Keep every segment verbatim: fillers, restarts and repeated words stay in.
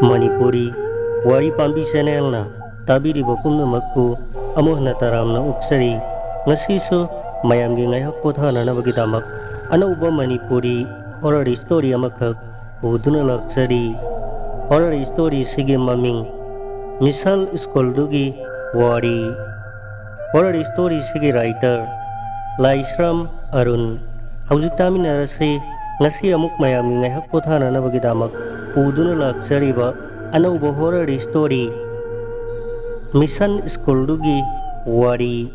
ꯃꯅꯤꯄꯨꯔꯤ ꯋꯥꯔꯤ ꯄꯥꯝꯕꯤ ꯆꯦꯅꯦꯜꯅ ꯇꯥꯕꯤꯔꯤꯕ ꯄꯨꯝꯅꯃꯛꯄꯨ ꯑꯃꯨꯛ ꯍꯟꯅ ꯇꯔꯥꯝꯅ ꯑꯣꯛꯆꯔꯤ꯫ ꯉꯁꯤꯁꯨ ꯃꯌꯥꯝꯒꯤ ꯉꯥꯏꯍꯥꯛ ꯄꯣꯊꯥꯅꯅꯕꯒꯤꯗꯃꯛ ꯑꯅꯧꯕ ꯃꯅꯤꯄꯨꯔꯤ ꯍꯣꯔꯔ ꯁ꯭ꯇꯣꯔꯤ ꯑꯃꯈꯛ ꯄꯨꯗꯨꯅ ꯂꯥꯛꯆꯔꯤ꯫ ꯍꯣꯔꯔ ꯁ꯭ꯇꯣꯔꯤꯁꯤꯒꯤ ꯃꯃꯤꯡ ꯃꯤꯁꯟ ꯁ꯭ꯀꯨꯜꯗꯨꯒꯤ ꯋꯥꯔꯤ꯫ ꯍꯣꯔꯔ ꯁ꯭ꯇꯣꯔꯤꯁꯤꯒꯤ ꯔꯥꯏꯇꯔ ꯂꯥꯏꯁ꯭ꯔꯝ ꯑꯔꯨꯟ꯫ ꯍꯧꯖꯤꯛ ꯇꯥꯃꯤꯟꯅꯔꯁꯤ ꯉꯁꯤ ꯑꯃꯨꯛ ꯃꯌꯥꯝꯒꯤ ꯉꯥꯏꯍꯥꯛ ꯄꯣꯊꯥꯅꯅꯕꯒꯤꯗꯃꯛ ꯄꯨꯗꯨꯅ ꯂꯥꯛꯆꯔꯤꯕ ꯑꯅꯧꯕ ꯍꯣꯔꯔ ꯁ꯭ꯇꯣꯔꯤ ꯃꯤꯁꯟ ꯁ꯭ꯀꯨꯜꯗꯨꯒꯤ ꯋꯥꯔꯤ꯫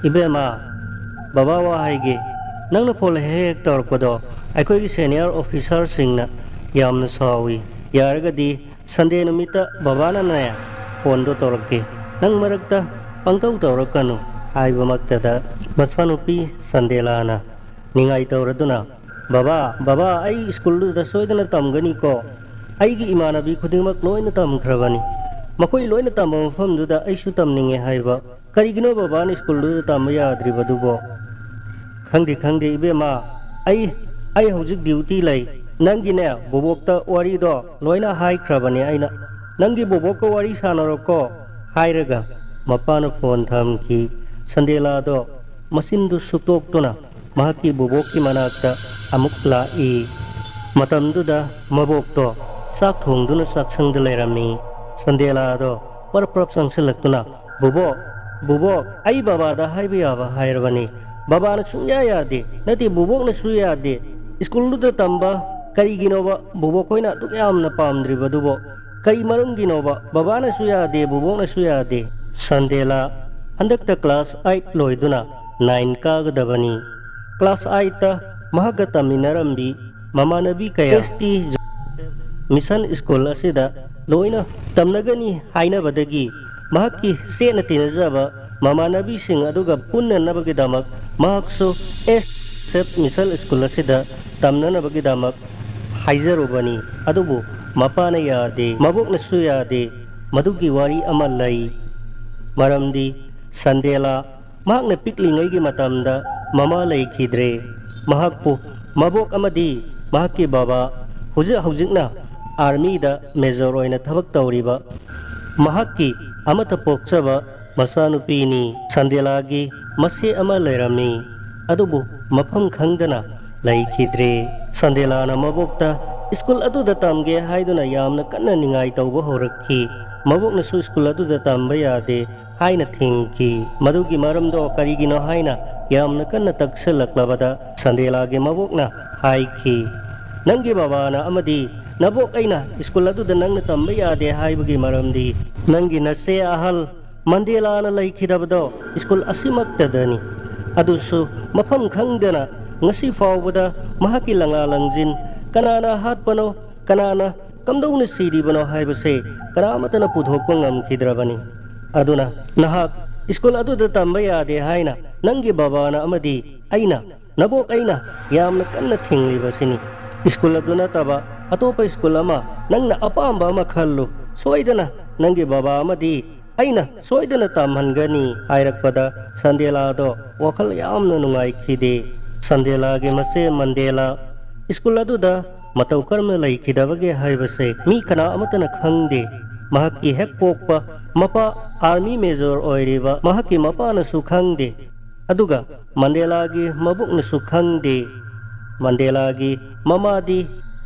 ꯏꯕꯦꯝꯃ, ꯕꯕꯥ ꯋꯥ ꯍꯥꯏꯒꯦ꯫ ꯅꯪꯅ ꯐꯣꯟ ꯍꯦꯛ ꯍꯦꯛ ꯇꯧꯔꯛꯄꯗꯣ ꯑꯩꯈꯣꯏꯒꯤ ꯁꯦꯅꯤꯌꯔ ꯑꯣꯐꯤꯁꯥꯔꯁꯤꯡꯅ ꯌꯥꯝꯅ ꯁꯥꯎꯏ꯫ ꯌꯥꯔꯒꯗꯤ ꯁꯟꯗꯦ ꯅꯨꯃꯤꯠꯇ ꯕꯕꯥꯅꯅꯦ ꯐꯣꯟꯗꯣ ꯇꯧꯔꯛꯀꯦ꯫ ꯅꯪ ꯃꯔꯛꯇ ꯄꯪꯇꯧ ꯇꯧꯔꯛꯀꯅꯨ ꯍꯥꯏꯕꯃꯛꯇꯗ ꯃꯆꯥꯅꯨꯄꯤ ꯁꯟꯗꯦꯂꯥꯅ ꯅꯤꯡꯉꯥꯏ ꯇꯧꯔꯗꯨꯅ, "ꯕꯕꯥ, ꯕꯕꯥ, ꯑꯩ ꯁ꯭ꯀꯨꯜꯗꯨꯗ ꯁꯣꯏꯗꯅ ꯇꯝꯒꯅꯤꯀꯣ꯫ ꯑꯩꯒꯤ ꯏꯃꯥꯟꯅꯕꯤ ꯈꯨꯗꯤꯡꯃꯛ ꯂꯣꯏꯅ ꯇꯝꯈ꯭ꯔꯕꯅꯤ꯫ ꯃꯈꯣꯏ ꯂꯣꯏꯅ ꯇꯝꯕ ꯃꯐꯝꯗꯨꯗ ꯑꯩꯁꯨ ꯇꯝꯅꯤꯡꯉꯦ ꯍꯥꯏꯕ꯫ ꯀꯔꯤꯒꯤꯅꯣ ꯕꯕꯥꯅ ꯁ꯭ꯀꯨꯜꯗꯨꯗ ꯇꯝꯕ ꯌꯥꯗ꯭ꯔꯤꯕꯗꯨꯕꯣ?" "ꯈꯪꯗꯦ, ꯈꯪꯗꯦ ꯏꯕꯦꯝꯃ, ꯑꯩ, ꯑꯩ ꯍꯧꯖꯤꯛ ꯗ꯭ꯌꯨꯇꯤ ꯂꯩ꯫ ꯅꯪꯒꯤꯅꯦ ꯕꯣꯕꯣꯛꯇ ꯋꯥꯔꯤꯗꯣ ꯂꯣꯏꯅ ꯍꯥꯏꯈ꯭ꯔꯕꯅꯦ ꯑꯩꯅ꯫ ꯅꯪꯒꯤ ꯕꯣꯕꯣꯛꯀ ꯋꯥꯔꯤ ꯁꯥꯟꯅꯔꯣꯀꯣ" ꯍꯥꯏꯔꯒ ꯃꯄꯥꯅ ꯐꯣꯟ ꯊꯝꯈꯤ꯫ ꯁꯟꯗꯦꯂꯥꯗꯣ ꯃꯆꯤꯟꯗꯨ ꯁꯨꯛꯇꯣꯛꯇꯨꯅ ꯃꯍꯥꯛꯀꯤ ꯕꯣꯕꯣꯛꯀꯤ ꯃꯅꯥꯛꯇ ꯑꯃꯨꯛ ꯂꯥꯛꯏ꯫ ꯃꯇꯝꯗꯨꯗ ꯃꯕꯣꯛꯇꯣ ꯆꯥꯛ ꯊꯣꯡꯗꯨꯅ ꯆꯥꯛꯁꯪꯗ ꯂꯩꯔꯝꯃꯤ꯫ ꯁꯟꯗꯦꯂꯥꯗꯣ ꯄꯔꯞ ꯄꯔꯞ ꯆꯪꯁꯤꯜꯂꯛꯇꯨꯅ, "ꯕꯣꯕꯣꯛ, ꯕꯣꯕꯣꯛ, ꯑꯩ ꯕꯕꯥꯗ ꯍꯥꯏꯕ ꯌꯥꯕ ꯍꯥꯏꯔꯕꯅꯤ꯫ ꯕꯕꯥꯅ ꯁꯨꯡꯌꯥ ꯌꯥꯗꯦ꯫ ꯅꯠꯇꯦ, ꯕꯣꯕꯣꯛꯅꯁꯨ ꯌꯥꯗꯦ꯫ ꯁ꯭ꯀꯨꯜꯗꯨꯗ ꯇꯝꯕ ꯀꯔꯤꯒꯤꯅꯣꯕ ꯕꯣꯕꯣꯛ ꯈꯣꯏꯅ ꯑꯗꯨꯛ ꯌꯥꯝꯅ ꯄꯥꯝꯗ꯭ꯔꯤꯕꯗꯨꯕꯣ? ꯀꯔꯤ ꯃꯔꯝꯒꯤꯅꯣꯕ? ꯕꯕꯥꯅꯁꯨ ꯌꯥꯗꯦ, ꯕꯣꯕꯣꯛꯅꯁꯨ ꯌꯥꯗꯦ"꯫ ꯁꯟꯗꯦꯂꯥ ꯍꯟꯗꯛꯇ ꯀ꯭ꯂꯥꯁ ꯑꯥꯏꯠ ꯂꯣꯏꯗꯨꯅ ꯅꯥꯏꯟ ꯀꯥꯒꯗꯕꯅꯤ꯫ ꯀ꯭ꯂꯥꯁ ꯑꯥꯏꯠꯇ ꯃꯍꯥꯛꯀ ꯇꯝꯃꯤꯟꯅꯔꯝꯕꯤ ꯃꯃꯥꯟꯅꯕꯤ ꯀꯌꯥ ꯑꯦꯁ ꯇꯤ ꯃꯤꯁꯟ ꯁ꯭ꯀꯨꯜ ꯑꯁꯤꯗ ꯂꯣꯏꯅ ꯇꯝꯅꯒꯅꯤ ꯍꯥꯏꯅꯕꯗꯒꯤ ꯃꯍꯥꯛꯀꯤ ꯆꯦꯠꯅ ꯇꯤꯟꯅꯖꯕ ꯃꯃꯥꯟꯅꯕꯤꯁꯤꯡ ꯑꯗꯨꯒ ꯄꯨꯟꯅꯅꯕꯒꯤꯗꯃꯛ ꯃꯍꯥꯛꯁꯨ ꯑꯦꯁ ꯑꯦꯐ ꯃꯤꯁꯟ ꯁ꯭ꯀꯨꯜ ꯑꯁꯤꯗ ꯇꯝꯅꯅꯕꯒꯤꯗꯃꯛ ꯍꯥꯏꯖꯔꯨꯕꯅꯤ꯫ ꯑꯗꯨꯕꯨ ꯃꯄꯥꯅ ꯌꯥꯗꯦ, ꯃꯕꯣꯛꯅꯁꯨ ꯌꯥꯗꯦ꯫ ꯃꯗꯨꯒꯤ ꯋꯥꯔꯤ ꯑꯃ ꯂꯩ꯫ ꯃꯔꯝꯗꯤ ꯁꯟꯗꯦꯂꯥ ꯃꯍꯥꯛꯅ ꯄꯤꯛꯂꯤꯉꯩꯒꯤ ꯃꯇꯝꯗ ꯃꯃꯥ ꯂꯩꯈꯤꯗ꯭ꯔꯦ꯫ ꯃꯍꯥꯛꯄꯨ ꯃꯕꯣꯛ ꯑꯃꯗꯤ ꯃꯍꯥꯛꯀꯤ ꯕꯕꯥ ꯍꯧꯖꯤꯛ ꯍꯧꯖꯤꯛꯅ ꯑꯥꯔꯃꯤꯗ ꯃꯦꯖꯔ ꯑꯣꯏꯅ ꯊꯕꯛ ꯇꯧꯔꯤꯕ ꯃꯍꯥꯛꯀꯤ ꯑꯃꯠꯇ ꯄꯣꯛꯆꯕ ꯃꯆꯥꯅꯨꯄꯤꯅꯤ꯫ ꯁꯟꯗꯦꯂꯥꯒꯤ ꯃꯆꯦ ꯑꯃ ꯂꯩꯔꯝꯃꯤ, ꯑꯗꯨꯕꯨ ꯃꯐꯝ ꯈꯪꯗꯅ ꯂꯩꯈꯤꯗ꯭ꯔꯦ꯫ ꯁꯟꯗꯦꯂꯥꯅ ꯃꯕꯣꯛꯇ ꯁ꯭ꯀꯨꯜ ꯑꯗꯨꯗ ꯇꯝꯒꯦ ꯍꯥꯏꯗꯨꯅ ꯌꯥꯝꯅ ꯀꯟꯅ ꯅꯤꯡꯉꯥꯏ ꯇꯧꯕ ꯍꯧꯔꯛꯈꯤ꯫ ꯃꯕꯣꯛꯅꯁꯨ ꯁ꯭ꯀꯨꯜ ꯑꯗꯨꯗ ꯇꯝꯕ ꯌꯥꯗꯦ ꯍꯥꯏꯅ ꯊꯤꯡꯈꯤ꯫ ꯃꯗꯨꯒꯤ ꯃꯔꯝꯗꯣ ꯀꯔꯤꯒꯤꯅꯣ ꯍꯥꯏꯅ ꯌꯥꯝꯅ ꯀꯟꯅ ꯇꯛꯁꯤꯜꯂꯛꯂꯕꯗ ꯁꯟꯗꯦꯂꯥꯒꯤ ꯃꯕꯣꯛꯅ ꯍꯥꯏꯈꯤ, "ꯅꯪꯒꯤ ꯕꯕꯥꯅ ꯑꯃꯗꯤ ꯅꯕꯣꯛ ꯑꯩꯅ ꯁ꯭ꯀꯨꯜ ꯑꯗꯨꯗ ꯅꯪꯅ ꯇꯝꯕ ꯌꯥꯗꯦ ꯍꯥꯏꯕꯒꯤ ꯃꯔꯝꯗꯤ ꯅꯪꯒꯤ ꯅꯆꯦ ꯑꯍꯜ ꯃꯟꯗꯦꯂꯥꯅ ꯂꯩꯈꯤꯗꯕꯗꯣ ꯁ꯭ꯀꯨꯜ ꯑꯁꯤꯃꯛꯇꯗꯅꯤ꯫ ꯑꯗꯨꯁꯨ ꯃꯐꯝ ꯈꯪꯗꯅ ꯉꯁꯤ ꯐꯥꯎꯕꯗ ꯃꯍꯥꯛꯀꯤ ꯂꯪꯂꯥ ꯂꯪꯖꯤꯟ ꯀꯅꯥꯅ ꯍꯥꯠꯄꯅꯣ, ꯀꯅꯥꯅ ꯀꯝꯗꯧꯅ ꯁꯤꯔꯤꯕꯅꯣ ꯍꯥꯏꯕꯁꯦ ꯀꯅꯥꯃꯠꯇꯅ ꯄꯨꯊꯣꯛꯄ ꯉꯝꯈꯤꯗ꯭ꯔꯕꯅꯤ꯫ ꯑꯗꯨꯅ ꯅꯍꯥꯛ ꯁ꯭ꯀꯨꯜ ꯑꯗꯨꯗ ꯇꯝꯕ ꯌꯥꯗꯦ ꯍꯥꯏꯅ ꯅꯪꯒꯤ ꯕꯕꯥꯅ ꯑꯃꯗꯤ ꯑꯩꯅ, ꯅꯕꯣꯛ ꯑꯩꯅ ꯌꯥꯝꯅ ꯀꯟꯅ ꯊꯤꯡꯂꯤꯕꯁꯤꯅꯤ꯫ ꯁ꯭ꯀꯨꯜ ꯑꯗꯨ ꯅꯠꯇꯕ ꯑꯇꯣꯞꯄ ꯁ꯭ꯀꯨꯜ ꯑꯃ ꯅꯪꯅ ꯑꯄꯥꯝꯕ ꯑꯃ ꯈꯜꯂꯨ꯫ ꯁꯣꯏꯗꯅ ꯅꯪꯒꯤ ꯕꯕꯥ ꯑꯃꯗꯤ ꯑꯩꯅ ꯁꯣꯏꯗꯅ ꯇꯝꯍꯟꯒꯅꯤ" ꯍꯥꯏꯔꯛꯄꯗ ꯁꯟꯗꯦꯂꯥꯗꯣ ꯋꯥꯈꯜ ꯌꯥꯝꯅ ꯅꯨꯡꯉꯥꯏꯈꯤꯗꯦ꯫ ꯁꯟꯗꯦꯂꯥꯒꯤ ꯃꯆꯦ ꯃꯟꯗꯦꯂꯥ ꯁ꯭ꯀꯨꯜ ꯑꯗꯨꯗ ꯃꯇꯧ ꯀꯔꯝꯅ ꯂꯩꯈꯤꯗꯕꯒꯦ ꯍꯥꯏꯕꯁꯦ ꯃꯤ ꯀꯅꯥ ꯑꯃꯠꯇꯅ ꯈꯪꯗꯦ꯫ ꯃꯍꯥꯛꯀꯤ ꯍꯦꯛ ꯄꯣꯛꯄ ꯃꯄꯥ ꯑꯥꯔꯃꯤ ꯃꯦꯖꯣꯔ ꯑꯣꯏꯔꯤꯕ ꯃꯍꯥꯛꯀꯤ ꯃꯄꯥꯅꯁꯨ ꯈꯪꯗꯦ꯫ ꯑꯗꯨꯒ ꯃꯟꯗꯦꯂꯥꯒꯤ ꯃꯕꯨꯛꯅꯁꯨ ꯈꯪꯗꯦ꯫ ꯃꯟꯗꯦꯂꯥꯒꯤ ꯃꯃꯥꯗꯤ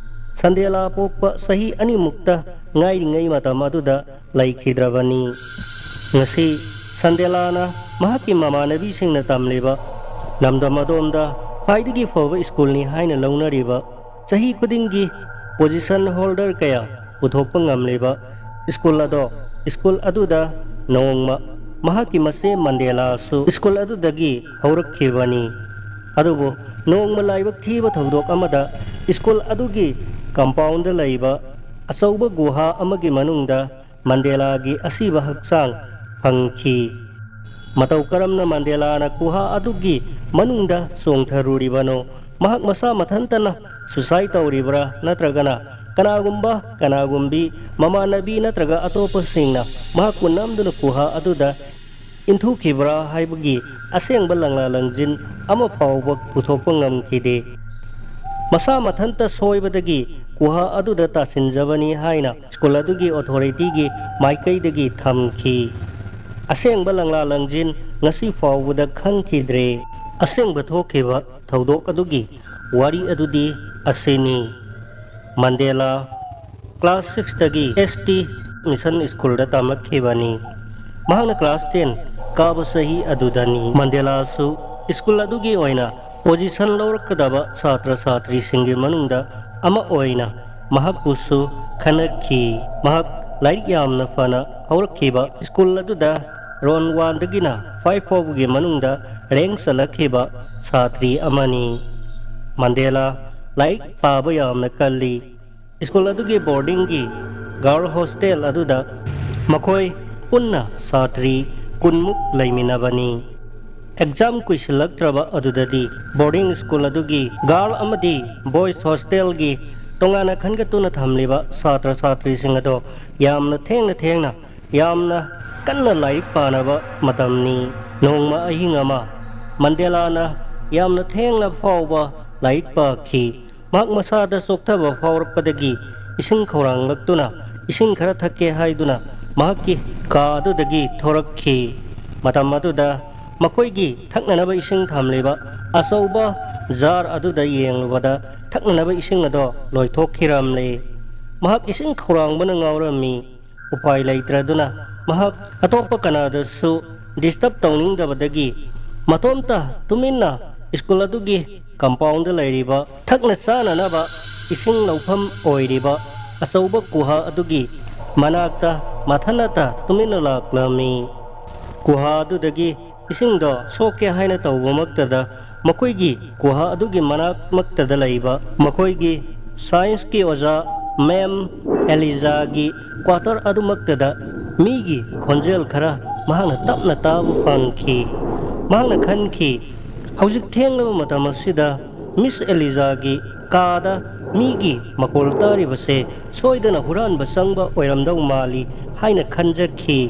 ꯁꯟꯗꯦꯂꯥ ꯄꯣꯛꯄ ꯆꯍꯤ ꯑꯅꯤꯃꯨꯛꯇ ꯉꯥꯏꯔꯤꯉꯩ ꯃꯇꯝ ꯑꯗꯨꯗ ꯂꯩꯈꯤꯗ꯭ꯔꯕꯅꯤ꯫ ꯉꯁꯤ ꯁꯟꯗꯦꯂꯥꯅ ꯃꯍꯥꯛꯀꯤ ꯃꯃꯥꯟꯅꯕꯤꯁꯤꯡꯅ ꯇꯝꯂꯤꯕ ꯂꯝꯗꯝ ꯑꯗꯣꯝꯗ ꯈ꯭ꯋꯥꯏꯗꯒꯤ ꯐꯕ ꯁ꯭ꯀꯨꯜꯅꯤ ꯍꯥꯏꯅ ꯂꯧꯅꯔꯤꯕ, ꯆꯍꯤ ꯈꯨꯗꯤꯡꯒꯤ ꯄꯣꯖꯤꯁꯟ ꯍꯣꯜꯗꯔ ꯀꯌꯥ ꯄꯨꯊꯣꯛꯄ ꯉꯝꯂꯤꯕ ꯁ꯭ꯀꯨꯜ ꯑꯗꯣ, ꯁ꯭ꯀꯨꯜ ꯑꯗꯨꯗ ꯅꯣꯡꯃ ꯃꯍꯥꯛꯀꯤ ꯃꯆꯦ ꯃꯟꯗꯦꯂꯥꯁꯨ ꯁ꯭ꯀꯨꯜ ꯑꯗꯨꯗꯒꯤ ꯍꯧꯔꯛꯈꯤꯕꯅꯤ꯫ ꯑꯗꯨꯕꯨ ꯅꯣꯡꯃ ꯂꯥꯏꯕꯛ ꯊꯤꯕ ꯊꯧꯗꯣꯛ ꯑꯃꯗ ꯁ꯭ꯀꯨꯜ ꯑꯗꯨꯒꯤ ꯀꯝꯄꯥꯎꯟꯗ ꯂꯩꯕ ꯑꯆꯧꯕ ꯒꯨꯍꯥ ꯑꯃꯒꯤ ꯃꯅꯨꯡꯗ ꯃꯟꯗꯦꯂꯥꯒꯤ ꯑꯁꯤꯕ ꯍꯛꯆꯥꯡ ꯐꯪꯈꯤ꯫ ꯃꯇꯧ ꯀꯔꯝꯅ ꯃꯟꯗꯦꯂꯥꯅ ꯒꯨꯍꯥ ꯑꯗꯨꯒꯤ ꯃꯅꯨꯡꯗ ꯆꯣꯡꯊꯔꯨꯔꯤꯕꯅꯣ? ꯃꯍꯥꯛ ꯃꯁꯥ ꯃꯊꯟꯇꯅ ꯁꯨꯁꯥꯏ ꯇꯧꯔꯤꯕ꯭ꯔꯥ, ꯅꯠꯇ꯭ꯔꯒꯅ ꯀꯅꯥꯒꯨꯝꯕ, ꯀꯅꯥꯒꯨꯝꯕꯤ, ꯃꯃꯥꯟꯅꯕꯤ ꯅꯠꯇ꯭ꯔꯒ ꯑꯇꯣꯞꯄꯁꯤꯡꯅ ꯃꯍꯥꯛꯄꯨ ꯅꯝꯗꯨꯅ ꯒꯨꯍꯥ ꯑꯗꯨꯗ ꯏꯟꯊꯨꯈꯤꯕ꯭ꯔꯥ ꯍꯥꯏꯕꯒꯤ ꯑꯁꯦꯡꯕ ꯂꯪꯂꯥ ꯂꯪꯖꯤꯟ ꯑꯃ ꯐꯥꯎꯕ ꯄꯨꯊꯣꯛꯄ ꯉꯝꯈꯤꯗꯦ꯫ ꯃꯁꯥ ꯃꯊꯟꯇ ꯁꯣꯏꯕꯗꯒꯤ ꯒꯨꯍꯥ ꯑꯗꯨꯗ ꯇꯥꯁꯤꯟꯖꯕꯅꯤ ꯍꯥꯏꯅ ꯁ꯭ꯀꯨꯜ ꯑꯗꯨꯒꯤ ꯑꯣꯊꯣꯔꯤꯇꯤꯒꯤ ꯃꯥꯏꯀꯩꯗꯒꯤ ꯊꯝꯈꯤ꯫ ꯑꯁꯦꯡꯕ ꯂꯪꯂꯥ ꯂꯪꯖꯤꯟ ꯉꯁꯤ ꯐꯥꯎꯕꯗ ꯈꯪꯈꯤꯗ꯭ꯔꯦ꯫ ꯑꯁꯦꯡꯕ ꯊꯣꯛꯈꯤꯕ ꯊꯧꯗꯣꯛ ꯑꯗꯨꯒꯤ ꯋꯥꯔꯤ ꯑꯗꯨꯗꯤ ꯑꯁꯤꯅꯤ꯫ ꯃꯟꯗꯦꯂꯥ ꯀ꯭ꯂꯥꯁ ꯁꯤꯛꯁꯇꯒꯤ ꯑꯦꯁ ꯇꯤ ꯃꯤꯁꯟ ꯁ꯭ꯀꯨꯜꯗ ꯇꯝꯂꯛꯈꯤꯕꯅꯤ꯫ ꯃꯍꯥꯛꯅ ꯀ꯭ꯂꯥꯁ ꯇꯦꯟ ꯀꯥꯕ ꯆꯍꯤ ꯑꯗꯨꯗꯅꯤ꯫ ꯃꯟꯗꯦꯂꯥꯁꯨ ꯁ꯭ꯀꯨꯜ ꯑꯗꯨꯒꯤ ꯑꯣꯏꯅ ꯄꯣꯖꯤꯁꯟ ꯂꯧꯔꯛꯀꯗꯕ ꯁꯥꯇ꯭ꯔ ꯁꯥꯇ꯭ꯔꯤꯁꯤꯡꯒꯤ ꯃꯅꯨꯡꯗ ꯑꯃ ꯑꯣꯏꯅ ꯃꯍꯥꯛꯄꯨꯁꯨ ꯈꯟꯅꯈꯤ꯫ ꯃꯍꯥꯛ ꯂꯥꯏꯔꯤꯛ ꯌꯥꯝꯅ ꯐꯅ ꯍꯧꯔꯛꯈꯤꯕ ꯁ꯭ꯀꯨꯜ ꯑꯗꯨꯗ ꯔꯣꯟ ꯋꯥꯟꯗꯒꯤꯅ ꯐꯥꯏꯚ ꯐꯥꯎꯕꯒꯤ ꯃꯅꯨꯡꯗ ꯔꯦꯡ ꯆꯜꯂꯛꯈꯤꯕ ꯁꯥꯇ꯭ꯔꯤ ꯑꯃꯅꯤ꯫ ꯃꯟꯗꯦꯂꯥ ꯂꯥꯏꯔꯤꯛ ꯄꯥꯕ ꯌꯥꯝꯅ ꯀꯜꯂꯤ꯫ ꯁ꯭ꯀꯨꯜ ꯑꯗꯨꯒꯤ ꯕꯣꯔꯗꯤꯡꯒꯤ ꯒꯥꯔꯜ ꯍꯣꯁꯇꯦꯜ ꯑꯗꯨꯗ ꯃꯈꯣꯏ ꯄꯨꯟꯅ ꯁꯥꯇ꯭ꯔꯤ ꯀꯨꯟꯃꯨꯛ ꯂꯩꯃꯤꯟꯅꯕꯅꯤ꯫ ꯑꯦꯛꯖꯥꯝ ꯀꯨꯏꯁꯤꯜꯂꯛꯇ꯭ꯔꯕ ꯑꯗꯨꯗꯗꯤ ꯕꯣꯔꯗꯤꯡ ꯁ꯭ꯀꯨꯜ ꯑꯗꯨꯒꯤ ꯒꯥꯔꯜ ꯑꯃꯗꯤ ꯕꯣꯏꯁ ꯍꯣꯁꯇꯦꯜꯒꯤ ꯇꯣꯉꯥꯟꯅ ꯈꯟꯒꯠꯇꯨꯅ ꯊꯝꯂꯤꯕ ꯁꯥꯇ꯭ꯔ ꯁꯥꯇ꯭ꯔꯤꯁꯤꯡ ꯑꯗꯣ ꯌꯥꯝꯅ ꯊꯦꯡꯅ ꯊꯦꯡꯅ ꯌꯥꯝꯅ ꯀꯟꯅ ꯂꯥꯏꯔꯤꯛ ꯄꯥꯅꯕ ꯃꯇꯝꯅꯤ꯫ ꯅꯣꯡꯃ ꯑꯍꯤꯡ ꯑꯃ ꯃꯟꯗꯦꯂꯥꯅ ꯌꯥꯝꯅ ꯊꯦꯡꯂ ꯐꯥꯎꯕ ꯂꯥꯏꯔꯤꯛ ꯄꯥꯈꯤ꯫ ꯃꯍꯥꯛ ꯃꯁꯥꯗ ꯆꯣꯛꯊꯕ ꯐꯥꯎꯔꯛꯄꯗꯒꯤ ꯏꯁꯤꯡ ꯈꯧꯔꯥꯡꯂꯛꯇꯨꯅ ꯏꯁꯤꯡ ꯈꯔ ꯊꯛꯀꯦ ꯍꯥꯏꯗꯨꯅ ꯃꯍꯥꯛꯀꯤ ꯀꯥ ꯑꯗꯨꯗꯒꯤ ꯊꯣꯔꯛꯈꯤ꯫ ꯃꯇꯝ ꯑꯗꯨꯗ ꯃꯈꯣꯏꯒꯤ ꯊꯛꯅꯅꯕ ꯏꯁꯤꯡ ꯊꯝꯂꯤꯕ ꯑꯆꯧꯕ ꯖꯥꯔ ꯑꯗꯨꯗ ꯌꯦꯡꯂꯨꯕꯗ ꯊꯛꯅꯅꯕ ꯏꯁꯤꯡ ꯑꯗꯣ ꯂꯣꯏꯊꯣꯛꯈꯤꯔꯝꯂꯦ꯫ ꯃꯍꯥꯛ ꯏꯁꯤꯡ ꯈꯧꯔꯥꯡꯕꯅ ꯉꯥꯎꯔꯝꯃꯤ꯫ ꯎꯄꯥꯏ ꯂꯩꯇ꯭ꯔꯗꯨꯅ ꯃꯍꯥꯛ ꯑꯇꯣꯞꯄ ꯀꯅꯥꯗꯁꯨ ꯗꯤꯁꯇꯔꯕ ꯇꯧꯅꯤꯡꯗꯕꯗꯒꯤ ꯃꯇꯣꯝꯇ ꯇꯨꯃꯤꯟꯅ ꯁ꯭ꯀꯨꯜ ꯑꯗꯨꯒꯤ ꯀꯝꯄꯥꯎꯟꯗ ꯂꯩꯔꯤꯕ ꯊꯛꯅ ꯆꯥꯅꯅꯕ ꯏꯁꯤꯡ ꯂꯧꯐꯝ ꯑꯣꯏꯔꯤꯕ ꯑꯆꯧꯕ ꯒꯨꯍꯥ ꯑꯗꯨꯒꯤ ꯃꯅꯥꯛꯇ ꯃꯊꯟꯅꯇ ꯇꯨꯃꯤꯟꯅ ꯂꯥꯛꯂꯝꯃꯤ꯫ ꯒꯨꯍꯥ ꯑꯗꯨꯗꯒꯤ ꯏꯁꯤꯡꯗꯣ ꯁꯣꯛꯀꯦ ꯍꯥꯏꯅ ꯇꯧꯕꯃꯛꯇꯗ ꯃꯈꯣꯏꯒꯤ ꯒꯨꯍꯥ ꯑꯗꯨꯒꯤ ꯃꯅꯥꯛꯃꯛꯇꯗ ꯂꯩꯕ ꯃꯈꯣꯏꯒꯤ ꯁꯥꯏꯟꯁꯀꯤ ꯑꯣꯖꯥ ꯃꯦꯝ ꯑꯦꯂꯤꯖꯥꯒꯤ ꯀ꯭ꯋꯥꯇꯔ ꯑꯗꯨꯃꯛꯇꯗ ꯃꯤꯒꯤ ꯈꯣꯟꯖꯦꯜ ꯈꯔ ꯃꯍꯥꯛꯅ ꯇꯞꯅ ꯇꯥꯕ ꯐꯪꯈꯤ꯫ ꯃꯍꯥꯛꯅ ꯈꯟꯈꯤ, "ꯍꯧꯖꯤꯛ ꯊꯦꯡꯂꯕ ꯃꯇꯝ ꯑꯁꯤꯗ ꯃꯤꯁ ꯑꯦꯂꯤꯖꯥꯒꯤ ꯀꯥꯗ ꯃꯤꯒꯤ ꯃꯈꯣꯜ ꯇꯥꯔꯤꯕꯁꯦ ꯁꯣꯏꯗꯅ ꯍꯨꯔꯥꯟꯕ ꯆꯪꯕ ꯑꯣꯏꯔꯝꯗꯧ ꯃꯥꯜꯂꯤ" ꯍꯥꯏꯅ ꯈꯟꯖꯈꯤ꯫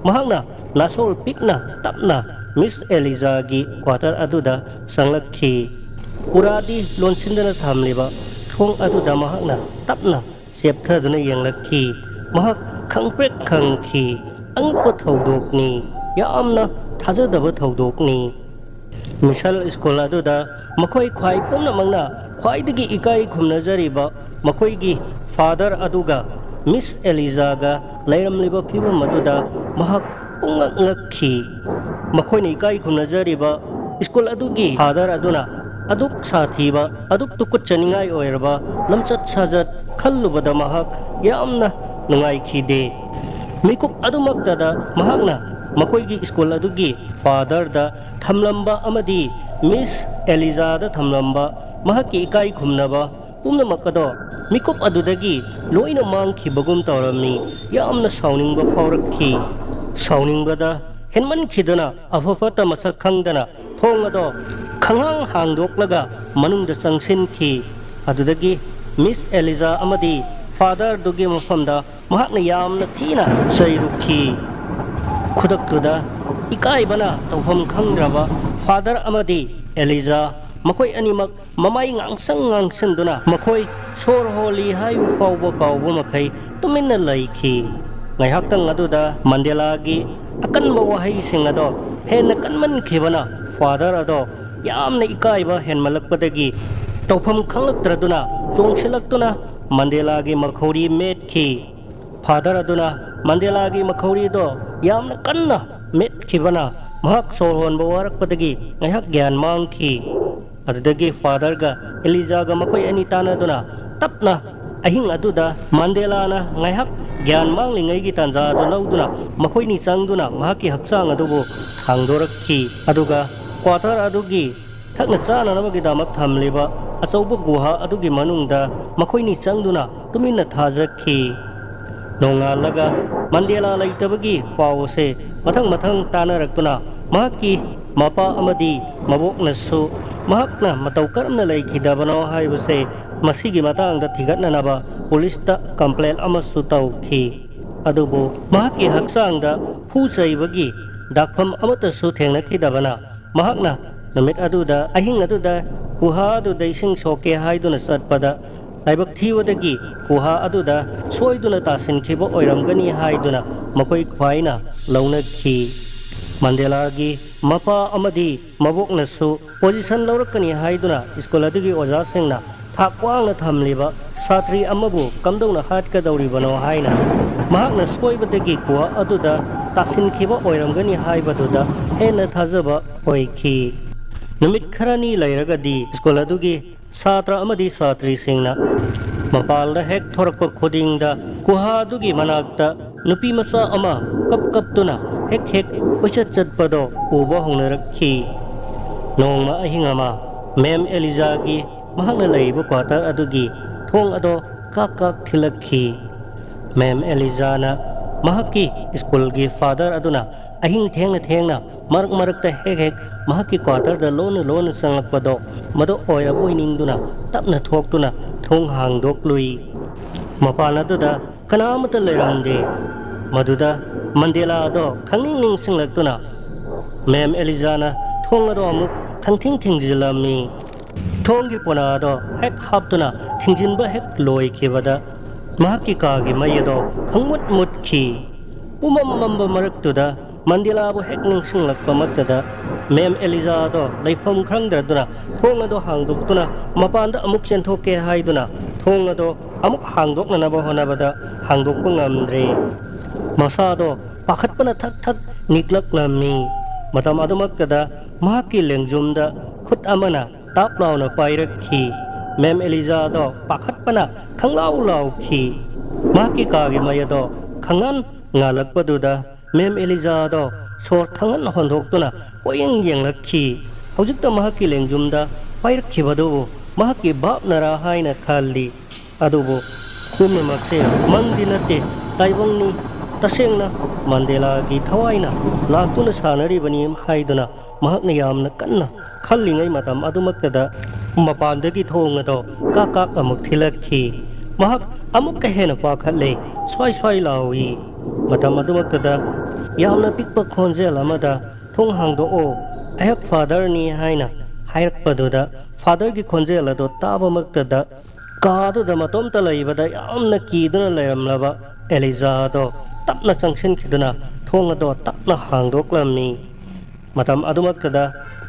ꯃꯍꯥꯛꯅ ꯅꯥꯁꯣꯜ ꯄꯤꯛꯅ ꯇꯞꯅ ꯃꯤꯁ ꯑꯦꯂꯤꯖꯥꯒꯤ ꯀ꯭ꯋꯥꯇꯔ ꯑꯗꯨꯗ ꯆꯪꯂꯛꯈꯤ꯫ ꯄꯨꯔꯥꯗꯤ ꯂꯣꯟꯁꯤꯟꯗꯅ ꯊꯝꯂꯤꯕ ꯊꯣꯡ ꯑꯗꯨꯗ ꯃꯍꯥꯛꯅ ꯇꯞꯅ ꯆꯦꯞꯊꯗꯨꯅ ꯌꯦꯡꯂꯛꯈꯤ꯫ ꯃꯍꯥꯛ ꯈꯪꯄ꯭ꯔꯦꯛ ꯈꯪꯈꯤ꯫ ꯑꯉꯛꯄ ꯊꯧꯗꯣꯛꯅꯤ꯫ ꯌꯥꯝꯅ ꯊꯥꯖꯗꯕ ꯊꯧꯗꯣꯛꯅꯤ꯫ ꯃꯤꯁꯜ ꯁ꯭ꯀꯨꯜ ꯑꯗꯨꯗ ꯃꯈꯣꯏ ꯈ꯭ꯋꯥꯏ ꯄꯨꯝꯅꯃꯛꯅ ꯈ꯭ꯋꯥꯏꯗꯒꯤ ꯏꯀꯥꯏ ꯈꯨꯝꯅꯖꯔꯤꯕ ꯃꯈꯣꯏꯒꯤ ꯐꯥꯗꯔ ꯑꯗꯨꯒ ꯃꯤꯁ ꯑꯦꯂꯤꯖꯥꯒ ꯂꯩꯔꯝꯂꯤꯕ ꯐꯤꯕꯝ ꯑꯗꯨꯗ ꯃꯍꯥꯛ ꯄꯨꯡꯉꯛ ꯉꯛꯈꯤ꯫ ꯃꯈꯣꯏꯅ ꯏꯀꯥꯏ ꯈꯨꯝꯅꯖꯔꯤꯕ ꯁ꯭ꯀꯨꯜ ꯑꯗꯨꯒꯤ ꯐꯥꯗꯔ ꯑꯗꯨꯅ ꯑꯗꯨꯛ ꯁꯥꯊꯤꯕ, ꯑꯗꯨꯛ ꯇꯨꯀꯠꯆꯅꯤꯡꯉꯥꯏ ꯑꯣꯏꯔꯕ ꯂꯝꯆꯠ ꯁꯥꯖꯠ ꯈꯜꯂꯨꯕꯗ ꯃꯍꯥꯛ ꯌꯥꯝꯅ ꯅꯨꯡꯉꯥꯏꯈꯤꯗꯦ꯫ ꯃꯤꯀꯨꯞ ꯑꯗꯨꯃꯛꯇꯗ ꯃꯍꯥꯛꯅ ꯃꯈꯣꯏꯒꯤ ꯁ꯭ꯀꯨꯜ ꯑꯗꯨꯒꯤ ꯐꯥꯗꯔꯗ ꯊꯝꯂꯝꯕ ꯑꯃꯗꯤ ꯃꯤꯁ ꯑꯦꯂꯤꯖꯥꯗ ꯊꯝꯂꯝꯕ ꯃꯍꯥꯛꯀꯤ ꯏꯀꯥꯏ ꯈꯨꯝꯅꯕ ꯄꯨꯝꯅꯃꯛ ꯑꯗꯣ ꯃꯤꯀꯨꯞ ꯑꯗꯨꯗꯒꯤ ꯂꯣꯏꯅ ꯃꯥꯡꯈꯤꯕꯒꯨꯝ ꯇꯧꯔꯝꯃꯤ꯫ ꯌꯥꯝꯅ ꯁꯥꯎꯅꯤꯡꯕ ꯐꯥꯎꯔꯛꯈꯤ꯫ ꯁꯥꯎꯅꯤꯡꯕꯗ ꯍꯦꯟꯃꯟꯈꯤꯗꯨꯅ ꯑꯐ ꯐꯠꯇ ꯃꯁꯛ ꯈꯪꯗꯅ ꯊꯣꯡ ꯑꯗꯣ ꯈꯪꯍꯥꯡ ꯍꯥꯡꯗꯣꯛꯂꯒ ꯃꯅꯨꯡꯗ ꯆꯪꯁꯤꯟꯈꯤ꯫ ꯑꯗꯨꯗꯒꯤ ꯃꯤꯁ ꯑꯦꯂꯤꯖꯥ ꯑꯃꯗꯤ ꯐꯥꯗꯔꯗꯨꯒꯤ ꯃꯐꯝꯗ ꯃꯍꯥꯛꯅ ꯌꯥꯝꯅ ꯊꯤꯅ ꯆꯩꯔꯨꯈꯤ꯫ ꯈꯨꯗꯛꯇꯨꯗ ꯏꯀꯥꯏꯕꯅ ꯇꯧꯐꯝ ꯈꯪꯗ꯭ꯔꯕ ꯐꯥꯗꯔ ꯑꯃꯗꯤ ꯑꯦꯂꯤꯖꯥ, ꯃꯈꯣꯏ ꯑꯅꯤꯃꯛ ꯃꯃꯥꯏ ꯉꯥꯡꯁꯪ ꯉꯥꯡꯁꯤꯟꯗꯨꯅ ꯃꯈꯣꯏ ꯁꯣꯔ ꯍꯣꯜꯂꯤ ꯍꯥꯏꯕ ꯐꯥꯎꯕ ꯀꯥꯎꯕ ꯃꯈꯩ ꯇꯨꯃꯤꯟꯅ ꯂꯩꯈꯤ꯫ ꯉꯥꯏꯍꯥꯛꯇꯪ ꯑꯗꯨꯗ ꯃꯟꯗꯦꯂꯥꯒꯤ ꯑꯀꯟꯕ ꯋꯥꯍꯩꯁꯤꯡ ꯑꯗꯣ ꯍꯦꯟꯅ ꯀꯟꯃꯟꯈꯤꯕꯅ ꯐꯥꯗꯔ ꯑꯗꯣ ꯌꯥꯝꯅ ꯏꯀꯥꯏꯕ ꯍꯦꯟꯃꯜꯂꯛꯄꯗꯒꯤ ꯇꯧꯐꯝ ꯈꯪꯂꯛꯇ꯭ꯔꯗꯨꯅ ꯆꯣꯡꯁꯤꯜꯂꯛꯇꯨꯅ ꯃꯟꯗꯦꯂꯥꯒꯤ ꯃꯈꯧꯔꯤ ꯃꯦꯠꯈꯤ꯫ ꯐꯥꯗꯔ ꯑꯗꯨꯅ ꯃꯟꯗꯦꯂꯥꯒꯤ ꯃꯈꯧꯔꯤꯗꯣ ꯌꯥꯝꯅ ꯀꯟꯅ ꯃꯦꯠꯈꯤꯕꯅ ꯃꯍꯥꯛ ꯁꯣꯔ ꯍꯣꯟꯕ ꯋꯥꯔꯛꯄꯗꯒꯤ ꯉꯥꯏꯍꯥꯛ ꯒ꯭ꯌꯥꯟ ꯃꯥꯡꯈꯤ꯫ ꯑꯗꯨꯗꯒꯤ ꯐꯥꯗꯔꯒ ꯑꯦꯂꯤꯖꯥꯒ ꯃꯈꯣꯏ ꯑꯅꯤ ꯇꯥꯟꯅꯗꯨꯅ ꯇꯞꯅ ꯑꯍꯤꯡ ꯑꯗꯨꯗ ꯃꯟꯗꯦꯂꯥꯅ ꯉꯥꯏꯍꯥꯛ ꯒ꯭ꯌꯥꯟ ꯃꯥꯡꯂꯤꯉꯩꯒꯤ ꯇꯥꯟꯖꯥ ꯑꯗꯨ ꯂꯧꯗꯨꯅ ꯃꯈꯣꯏꯅꯤ ꯆꯪꯗꯨꯅ ꯃꯍꯥꯛꯀꯤ ꯍꯛꯆꯥꯡ ꯑꯗꯨꯕꯨ ꯊꯥꯡꯗꯣꯔꯛꯈꯤ꯫ ꯑꯗꯨꯒ ꯀ꯭ꯋꯥꯇꯔ ꯑꯗꯨꯒꯤ ꯊꯛꯅ ꯆꯥꯅꯅꯕꯒꯤꯗꯃꯛ ꯊꯝꯂꯤꯕ ꯑꯆꯧꯕ ꯒꯨꯍꯥ ꯑꯗꯨꯒꯤ ꯃꯅꯨꯡꯗ ꯃꯈꯣꯏꯅꯤ ꯆꯪꯗꯨꯅ ꯇꯨꯃꯤꯟꯅ ꯊꯥꯖꯈꯤ꯫ ꯅꯣꯡꯉꯥꯜꯂꯒ ꯃꯟꯗꯦꯂꯥ ꯂꯩꯇꯕꯒꯤ ꯄꯥꯎ ꯑꯁꯦ ꯃꯊꯪ ꯃꯊꯪ ꯇꯥꯅꯔꯛꯇꯨꯅ ꯃꯍꯥꯛꯀꯤ ꯃꯄꯥ ꯑꯃꯗꯤ ꯃꯕꯣꯛꯅꯁꯨ ꯃꯍꯥꯛꯅ ꯃꯇꯧ ꯀꯔꯝꯅ ꯂꯩꯈꯤꯗꯕꯅꯣ ꯍꯥꯏꯕꯁꯦ ꯃꯁꯤꯒꯤ ꯃꯇꯥꯡꯗ ꯊꯤꯒꯠꯅꯅꯕ ꯄꯨꯂꯤꯁꯇ ꯀꯝꯄ꯭ꯂꯦꯟ ꯑꯃꯁꯨ ꯇꯧꯈꯤ꯫ ꯑꯗꯨꯕꯨ ꯃꯍꯥꯛꯀꯤ ꯍꯛꯆꯥꯡꯗ ꯐꯨ ꯆꯩꯕꯒꯤ ꯗꯥꯛꯐꯝ ꯑꯃꯠꯇꯁꯨ ꯊꯦꯡꯅꯈꯤꯗꯕꯅ ꯃꯍꯥꯛꯅ ꯅꯨꯃꯤꯠ ꯑꯗꯨꯗ, ꯑꯍꯤꯡ ꯑꯗꯨꯗ ꯒꯨꯍꯥ ꯑꯗꯨꯗ ꯏꯁꯤꯡ ꯁꯣꯛꯀꯦ ꯍꯥꯏꯗꯨꯅ ꯆꯠꯄꯗ, ꯂꯥꯏꯕꯛ ꯊꯤꯕꯗꯒꯤ ꯒꯨꯍꯥ ꯑꯗꯨꯗ ꯁꯣꯏꯗꯨꯅ ꯇꯥꯁꯤꯟꯈꯤꯕ ꯑꯣꯏꯔꯝꯒꯅꯤ ꯍꯥꯏꯗꯨꯅ ꯃꯈꯣꯏ ꯈ꯭ꯋꯥꯏꯅ ꯂꯧꯅꯈꯤ꯫ ꯃꯟꯗꯦꯂꯥꯒꯤ ꯃꯄꯥ ꯑꯃꯗꯤ ꯃꯕꯣꯛꯅꯁꯨ ꯄꯣꯖꯤꯁꯟ ꯂꯧꯔꯛꯀꯅꯤ ꯍꯥꯏꯗꯨꯅ ꯁ꯭ꯀꯨꯜ ꯑꯗꯨꯒꯤ ꯑꯣꯖꯥꯁꯤꯡꯅ ꯊꯥꯛ ꯋꯥꯡꯅ ꯊꯝꯂꯤꯕ ꯁꯥꯇ꯭ꯔꯤ ꯑꯃꯕꯨ ꯀꯝꯗꯧꯅ ꯍꯥꯠꯀꯗꯧꯔꯤꯕꯅꯣ ꯍꯥꯏꯅ ꯃꯍꯥꯛꯅ ꯁꯣꯏꯕꯗꯒꯤ ꯒꯨꯍꯥ ꯑꯗꯨꯗ ꯇꯥꯁꯤꯟꯈꯤꯕ ꯑꯣꯏꯔꯝꯒꯅꯤ ꯍꯥꯏꯕꯗꯨꯗ ꯍꯦꯟꯅ ꯊꯥꯖꯕ ꯑꯣꯏꯈꯤ꯫ ꯅꯨꯃꯤꯠ ꯈꯔꯅꯤ ꯂꯩꯔꯒꯗꯤ ꯁ꯭ꯀꯨꯜ ꯑꯗꯨꯒꯤ ꯁꯥꯇ꯭ꯔ ꯑꯃꯗꯤ ꯁꯥꯇ꯭ꯔꯤꯁꯤꯡꯅ ꯃꯄꯥꯜꯗ ꯍꯦꯛ ꯊꯣꯔꯛꯄ ꯈꯨꯗꯤꯡꯗ ꯒꯨꯍꯥ ꯑꯗꯨꯒꯤ ꯃꯅꯥꯛꯇ ꯅꯨꯄꯤ ꯃꯆꯥ ꯑꯃ ꯀꯞ ꯀꯞꯇꯨꯅ ꯍꯦꯛ ꯍꯦꯛ ꯀꯣꯏꯆꯠ ꯆꯠꯄꯗꯣ ꯎꯕ ꯍꯧꯅꯔꯛꯈꯤ꯫ ꯅꯣꯡꯃ ꯑꯍꯤꯡ ꯑꯃ ꯃꯦꯝ ꯑꯦꯂꯤꯖꯥꯒꯤ ꯃꯍꯥꯛꯅ ꯂꯩꯔꯤꯕ ꯀ꯭ꯋꯥꯇꯔ ꯑꯗꯨꯒꯤ ꯊꯣꯡ ꯑꯗꯣ ꯀꯥꯛ ꯀꯥꯛ ꯊꯤꯜꯂꯛꯈꯤ꯫ ꯃꯦꯝ ꯑꯦꯂꯤꯖꯥꯅ ꯃꯍꯥꯛꯀꯤ ꯁ꯭ꯀꯨꯜꯒꯤ ꯐꯥꯗꯔ ꯑꯗꯨꯅ ꯑꯍꯤꯡ ꯊꯦꯡꯅ ꯊꯦꯡꯅ ꯃꯔꯛ ꯃꯔꯛꯇ ꯍꯦꯛ ꯍꯦꯛ ꯃꯍꯥꯛꯀꯤ ꯀ꯭ꯋꯥꯇꯔꯗ ꯂꯣꯟꯅ ꯂꯣꯟꯅ ꯆꯪꯂꯛꯄꯗꯣ ꯃꯗꯨ ꯑꯣꯏꯔꯕꯣꯏ ꯅꯤꯡꯗꯨꯅ ꯇꯞꯅ ꯊꯣꯛꯇꯨꯅ ꯊꯣꯡ ꯍꯥꯡꯗꯣꯛꯂꯨꯏ꯫ ꯃꯄꯥꯟ ꯑꯗꯨꯗ ꯀꯅꯥ ꯑꯃꯠꯇ ꯂꯩꯔꯝꯗꯦ꯫ ꯃꯗꯨꯗ ꯃꯟꯗꯦꯂꯥꯗꯣ ꯈꯪꯅꯤꯡ ꯅꯤꯡꯁꯤꯡꯂꯛꯇꯨꯅ ꯃꯦꯝ ꯑꯦꯂꯤꯖꯥꯅ ꯊꯣꯡ ꯑꯗꯣ ꯑꯃꯨꯛ ꯈꯪꯊꯤꯡ ꯊꯤꯡꯖꯤꯜꯂꯝꯃꯤ꯫ ꯊꯣꯡꯒꯤ ꯄꯣꯅꯥꯗꯣ ꯍꯦꯛ ꯍꯥꯞꯇꯨꯅ ꯊꯤꯡꯖꯤꯟꯕ ꯍꯦꯛ ꯂꯣꯏꯈꯤꯕꯗ ꯃꯍꯥꯛꯀꯤ ꯀꯥꯒꯤ ꯃꯩ ꯑꯗꯣ ꯈꯪꯃꯨꯠ ꯃꯨꯠꯈꯤ꯫ ꯄꯨꯃꯝ ꯃꯝꯕ ꯃꯔꯛꯇꯨꯗ ꯃꯟꯗꯦꯂꯥꯕꯨ ꯍꯦꯛ ꯅꯤꯡꯁꯤꯡꯂꯛꯄꯃꯛꯇꯗ ꯃꯦꯝ ꯑꯦꯂꯤꯖꯥꯗꯣ ꯂꯩꯐꯝ ꯈꯪꯗ꯭ꯔꯗꯨꯅ ꯊꯣꯡ ꯑꯗꯣ ꯍꯥꯡꯗꯣꯛꯇꯨꯅ ꯃꯄꯥꯟꯗ ꯑꯃꯨꯛ ꯆꯦꯟꯊꯣꯛꯀꯦ ꯍꯥꯏꯗꯨꯅ ꯊꯣꯡ ꯑꯗꯣ ꯑꯃꯨꯛ ꯍꯥꯡꯗꯣꯛꯅꯅꯕ ꯍꯣꯠꯅꯕꯗ ꯍꯥꯡꯗꯣꯛꯄ ꯉꯝꯗ꯭ꯔꯦ꯫ ꯃꯁꯥꯗꯣ ꯄꯥꯈꯠꯄꯅ ꯊꯛ ꯊꯛ ꯅꯤꯛꯂꯛꯂꯝꯃꯤ꯫ ꯃꯇꯝ ꯑꯗꯨꯃꯛꯇꯗ ꯃꯍꯥꯛꯀꯤ ꯂꯦꯡꯖꯨꯝꯗ ꯈꯨꯠ ꯑꯃꯅ ꯇꯥꯞ ꯂꯥꯎꯅ ꯄꯥꯏꯔꯛꯈꯤ꯫ ꯃꯦꯝ ꯑꯦꯂꯤꯖꯥꯗꯣ ꯄꯥꯈꯠꯄꯅ ꯈꯪꯂꯥꯎ ꯂꯥꯎꯈꯤ꯫ ꯃꯍꯥꯛꯀꯤ ꯀꯥꯒꯤ ꯃꯩ ꯑꯗꯣ ꯈꯪꯍꯟ ꯉꯥꯜꯂꯛꯄꯗꯨꯗ ꯃꯦꯝ ꯑꯦꯂꯤꯖꯥꯗꯣ ꯁꯣꯔ ꯈꯪꯍꯟ ꯍꯣꯟꯗꯣꯛꯇꯨꯅ ꯀꯣꯏꯌꯦꯡ ꯌꯦꯡꯂꯛꯈꯤ꯫ ꯍꯧꯖꯤꯛꯇ ꯃꯍꯥꯛꯀꯤ ꯂꯦꯡꯖꯨꯝꯗ ꯄꯥꯏꯔꯛꯈꯤꯕꯗꯨꯕꯨ ꯃꯍꯥꯛꯀꯤ ꯚꯥꯞꯅꯔꯥ ꯍꯥꯏꯅ ꯈꯜꯂꯤ꯫ ꯑꯗꯨꯕꯨ ꯄꯨꯝꯅꯃꯛꯁꯦ ꯃꯪꯗꯤ ꯅꯠꯇꯦ, ꯇꯥꯏꯕꯪꯅꯤ꯫ ꯇꯁꯦꯡꯅ ꯃꯟꯗꯦꯂꯥꯒꯤ ꯊꯋꯥꯏꯅ ꯂꯥꯛꯇꯨꯅ ꯁꯥꯟꯅꯔꯤꯕꯅꯤ ꯍꯥꯏꯗꯨꯅ ꯃꯍꯥꯛꯅ ꯌꯥꯝꯅ ꯀꯟꯅ ꯈꯜꯂꯤꯉꯩ ꯃꯇꯝ ꯑꯗꯨꯃꯛꯇꯗ ꯃꯄꯥꯟꯗꯒꯤ ꯊꯣꯡ ꯑꯗꯣ ꯀꯥꯛ ꯀꯥꯛ ꯑꯃꯨꯛ ꯊꯤꯜꯂꯛꯈꯤ꯫ ꯃꯍꯥꯛ ꯑꯃꯨꯛꯀ ꯍꯦꯟꯅ ꯄꯥꯈꯠꯂꯦ꯫ ꯁ꯭ꯋꯥꯏ ꯁ꯭ꯋꯥꯏ ꯂꯥꯎꯏ꯫ ꯃꯇꯝ ꯑꯗꯨꯃꯛꯇꯗ ꯌꯥꯝꯅ ꯄꯤꯛꯄ ꯈꯣꯟꯖꯦꯜ ꯑꯃꯗ "ꯊꯣꯡ ꯍꯥꯡꯗꯣꯛꯑꯣ, ꯑꯩꯍꯥꯛ ꯐꯥꯗꯔꯅꯤ" ꯍꯥꯏꯅ ꯍꯥꯏꯔꯛꯄꯗꯨꯗ ꯐꯥꯗꯔꯒꯤ ꯈꯣꯟꯖꯦꯜ ꯑꯗꯨ ꯇꯥꯕꯃꯛꯇꯗ ꯀꯥꯗꯨꯗ ꯃꯇꯣꯝꯇ ꯂꯩꯕꯗ ꯌꯥꯝꯅ ꯀꯤꯗꯨꯅ ꯂꯩꯔꯝꯂꯕ ꯑꯦꯂꯤꯖꯥꯗꯣ ꯇꯞꯅ ꯆꯪꯁꯤꯟꯈꯤꯗꯨꯅ ꯊꯣꯡ ꯑꯗꯣ ꯇꯞꯅ ꯍꯥꯡꯗꯣꯛꯂꯝꯃꯤ꯫ ꯃꯇꯝ ꯑꯗꯨꯃꯛꯇꯗ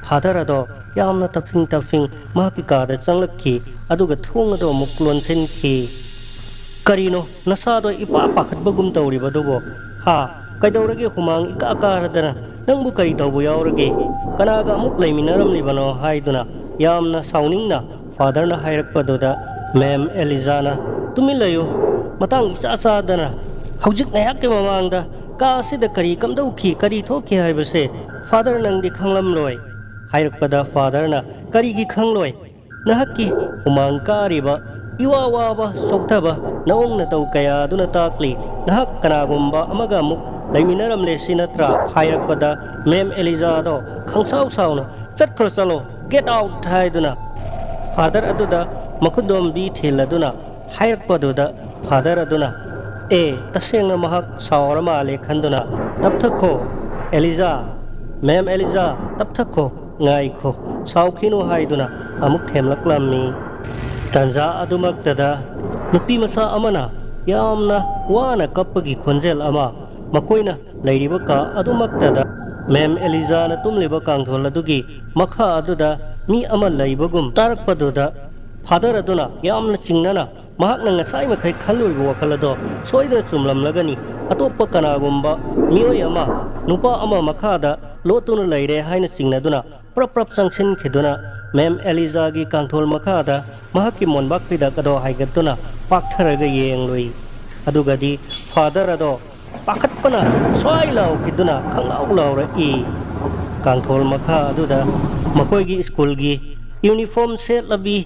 ꯐꯥꯗꯔ ꯑꯗꯣ ꯌꯥꯝꯅ ꯇꯞꯐꯤꯡ ꯇꯞꯐꯤꯡ ꯃꯍꯥꯛꯀꯤ ꯀꯥꯗ ꯆꯪꯂꯛꯈꯤ, ꯑꯗꯨꯒ ꯊꯣꯡ ꯑꯗꯣ ꯑꯃꯨꯛ ꯂꯣꯟꯁꯤꯟꯈꯤ꯫ "ꯀꯔꯤꯅꯣ, ꯅꯁꯥꯗꯣ ꯏꯄꯥ ꯄꯥꯈꯠꯄꯒꯨꯝ ꯇꯧꯔꯤꯕꯗꯨꯕꯣ? ꯍꯥ? ꯀꯩꯗꯧꯔꯒꯦ ꯍꯨꯃꯥꯡ ꯏꯀꯥ ꯀꯥꯔꯗꯅ? ꯅꯪꯕꯨ ꯀꯔꯤ ꯇꯧꯕ ꯌꯥꯎꯔꯒꯦ? ꯀꯅꯥꯒ ꯑꯃꯨꯛ ꯂꯩꯃꯤꯟꯅꯔꯝꯂꯤꯕꯅꯣ?" ꯍꯥꯏꯗꯨꯅ ꯌꯥꯝꯅ ꯁꯥꯎꯅꯤꯡꯅ ꯐꯥꯗꯔꯅ ꯍꯥꯏꯔꯛꯄꯗꯨꯗ, ꯃꯦꯝ ꯑꯦꯂꯤꯖꯥꯅ, "ꯇꯨꯃꯤꯟ ꯂꯩꯌꯨ, ꯃꯇꯥꯡ ꯏꯆꯥ ꯆꯥꯗꯅ꯫ ꯍꯧꯖꯤꯛ ꯉꯥꯏꯍꯥꯛꯀꯤ ꯃꯃꯥꯡꯗ ꯀꯥ ꯑꯁꯤꯗ ꯀꯔꯤ ꯀꯝꯗꯧꯈꯤ, ꯀꯔꯤ ꯊꯣꯛꯈꯤ ꯍꯥꯏꯕꯁꯦ ꯐꯥꯗꯔ ꯅꯪꯗꯤ ꯈꯪꯂꯝꯂꯣꯏ꯫" ꯍꯥꯏꯔꯛꯄꯗ ꯐꯥꯗꯔꯅ, "ꯀꯔꯤꯒꯤ ꯈꯪꯂꯣꯏ? ꯅꯍꯥꯛꯀꯤ ꯍꯨꯃꯥꯡ ꯀꯥꯔꯤꯕ, ꯏꯋꯥ ꯋꯥꯕ, ꯆꯣꯛꯊꯕ ꯅꯑꯣꯡ ꯅꯇꯧ ꯀꯌꯥ ꯑꯗꯨꯅ ꯇꯥꯛꯂꯤ꯫ ꯅꯍꯥꯛ ꯀꯅꯥꯒꯨꯝꯕ ꯑꯃꯒ ꯑꯃꯨꯛ ꯂꯩꯃꯤꯟꯅꯔꯝꯂꯦ ꯁꯤ ꯅꯠꯇ꯭ꯔꯥ?" ꯍꯥꯏꯔꯛꯄꯗ ꯃꯦꯝ ꯑꯦꯂꯤꯖꯥꯗꯣ ꯈꯪꯁꯥꯎ ꯁꯥꯎꯅ, "ꯆꯠꯈ꯭ꯔꯣ ꯆꯠꯂꯣ, get out!" ꯍꯥꯏꯗꯨꯅ ꯐꯥꯗꯔ ꯑꯗꯨꯗ ꯃꯈꯨꯠꯗꯣꯝꯕꯤ ꯊꯤꯜꯂꯗꯨꯅ ꯍꯥꯏꯔꯛꯄꯗꯨꯗ ꯐꯥꯗꯔ ꯑꯗꯨꯅ, "ꯑꯦ, ꯇꯁꯦꯡꯅ ꯃꯍꯥꯛ ꯁꯥꯎꯔ ꯃꯥꯜꯂꯦ" ꯈꯟꯗꯨꯅ, "ꯇꯞꯊꯈꯣ, ꯑꯦꯂꯤꯖꯥ, ꯃꯦꯝ ꯑꯦꯂꯤꯖꯥ, ꯇꯞꯊꯈꯣ, ꯉꯥꯏꯈꯣ, ꯁꯥꯎꯈꯤꯅꯨ" ꯍꯥꯏꯗꯨꯅ ꯑꯃꯨꯛ ꯊꯦꯝꯂꯛꯂꯝꯃꯤ꯫ ꯇꯟꯖꯥ ꯑꯗꯨꯃꯛꯇꯗ ꯅꯨꯄꯤ ꯃꯆꯥ ꯑꯃꯅ ꯌꯥꯝꯅ ꯋꯥꯅ ꯀꯞꯄꯒꯤ ꯈꯣꯟꯖꯦꯜ ꯑꯃ ꯃꯈꯣꯏꯅ ꯂꯩꯔꯤꯕ ꯀꯥ ꯑꯗꯨꯃꯛꯇꯗ ꯃꯦꯝ ꯑꯦꯂꯤꯖꯥꯅ ꯇꯨꯝꯂꯤꯕ ꯀꯥꯡꯊꯣꯜ ꯑꯗꯨꯒꯤ ꯃꯈꯥ ꯑꯗꯨꯗ ꯃꯤ ꯑꯃ ꯂꯩꯕꯒꯨꯝ ꯇꯥꯔꯛꯄꯗꯨꯗ ꯐꯥꯗꯔ ꯑꯗꯨꯅ ꯌꯥꯝꯅ ꯆꯤꯡꯅꯅ ꯃꯍꯥꯛꯅ ꯉꯁꯥꯏ ꯃꯈꯩ ꯈꯜꯂꯨꯔꯤꯕ ꯋꯥꯈꯜ ꯑꯗꯣ ꯁꯣꯏꯗꯅ ꯆꯨꯝꯂꯝꯂꯒꯅꯤ꯫ ꯑꯇꯣꯞꯄ ꯀꯅꯥꯒꯨꯝꯕ ꯃꯤꯑꯣꯏ ꯑꯃ, ꯅꯨꯄꯥ ꯑꯃ ꯃꯈꯥꯗ ꯂꯣꯠꯇꯨꯅ ꯂꯩꯔꯦ ꯍꯥꯏꯅ ꯆꯤꯡꯅꯗꯨꯅ ꯄ꯭ꯔꯞ ꯄ꯭ꯔꯞ ꯆꯪꯁꯤꯟꯈꯤꯗꯨꯅ ꯃꯦꯝ ꯑꯦꯂꯤꯖꯥꯒꯤ ꯀꯥꯡꯊꯣꯜ ꯃꯈꯥꯗ ꯃꯍꯥꯛꯀꯤ ꯃꯣꯟꯕꯥꯛ ꯐꯤꯗꯛ ꯑꯗꯣ ꯍꯥꯏꯒꯠꯇꯨꯅ ꯄꯥꯛꯊꯔꯒ ꯌꯦꯡꯂꯨꯏ꯫ ꯑꯗꯨꯒꯗꯤ ꯐꯥꯗꯔ ꯑꯗꯣ ꯄꯥꯈꯠꯄꯅ ꯁ꯭ꯋꯥꯏ ꯂꯥꯎꯈꯤꯗꯨꯅ ꯈꯪꯂꯥꯎ ꯂꯥꯎꯔꯛꯏ꯫ ꯀꯥꯡꯊꯣꯜ ꯃꯈꯥ ꯑꯗꯨꯗ ꯃꯈꯣꯏꯒꯤ ꯁ꯭ꯀꯨꯜꯒꯤ ꯌꯨꯅꯤꯐꯣꯔꯝ ꯁꯦꯠꯂꯕꯤ